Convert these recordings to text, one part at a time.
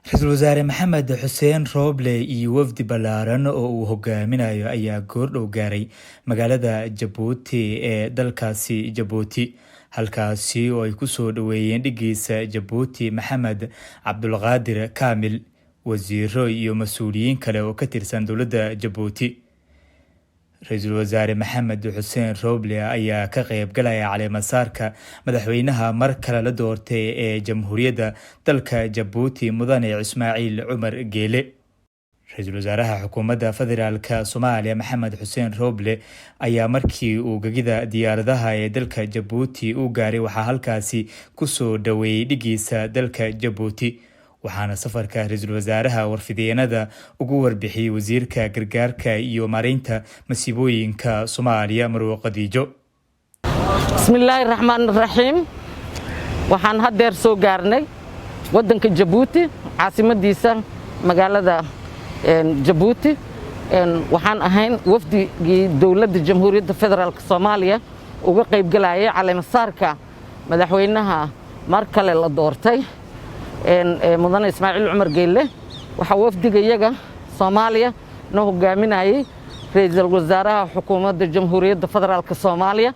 Ra-iisul Wasaare Maxamed Xuseen Rooble iyo wafdi ballaaran oo uu hogaaminayo ayaa goordhow gaaray magaalada Jabuuti ee dalkaasi Jabuuti, halkaasi oo ay kusoo dhaweeyeen dhigiisa Jabuuti Maxamed Cabdulqaadir Kaamil, wasiiro iyo mas-uuliyiin kale oo ka tirsan dowladda Jabuuti. Ra-iisul Wasaare Maxamed Xuseen Rooble ayaa ka qeybgalaya caleemasaarka madaxweynaha mar kale la doortay ee Jamhuuriyadda dalka Jabuuti, Mudane Ismaaciil Cumar Geele. Ra-iisul Wasaaraha Xukuumadda Federaalka Soomaaliya Maxamed Xuseen Rooble ayaa markii uu gegida diyaaradaha ee dalka Jabuuti u gaaray waxaa halkaasi kusoo dhaweeyey dhigiisa dalka Jabuuti, waxaana safarka ra-iisul wasaaraha warfideenada ugu warbixiyey wasiirka gargaarka iyo maareynta masiibooyinka Soomaaliya, Marwo Khadiijo. Bismillaahi raxmaan raxiim. Waxaan haddeer soo gaarnay waddanka Jabuuti, caasimadiisa magaalada Jabuuti. Waxaan ahayn wafdigii dowladda Jamhuuriyadda Federaalka Soomaaliya uga qaybgalayay caleemasaarka madaxweynaha mar kale la doortay, Mudane Ismaaciil Cumar Geelle. Waxaa wafdiga iyaga Soomaaliya noo hogaaminayay Ra-iisul Wasaaraha Xukuumadda Jamhuuriyadda Federaalka Soomaaliya,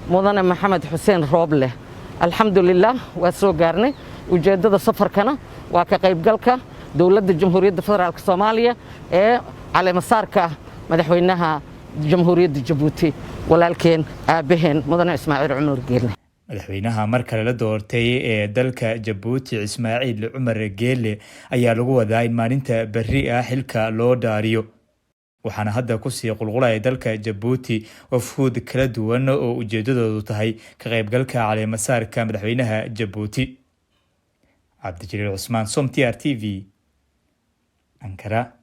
Mudane Maxamed Xuseen Rooble. Alxamdulilah, waa soo gaarnay. Ujeeddada safarkana waa ka qaybgalka dowladda Jamhuuriyadda Federaalka Soomaaliya ee caleemasaarka madaxweynaha Jamhuuriyadda Jabuuti, walaalkeen, aabbaheen, Mudane Ismaaciil Cumar Geelle. Madaxweynaha mar kale la doortay ee dalka Jabuuti, Ismaaciil Cumar Geele, ayaa lagu wadaa in maalinta berri ah xilka loo dhaariyo, waxaana hadda kusii qulqulaya dalka Jabuuti wafuud kala duwan oo ujeedadoodu tahay ka qaybgalka caleemasaarka madaxweynaha Jabuuti. Cabdijaliil Cusmaan, Som TR TV, Ankara.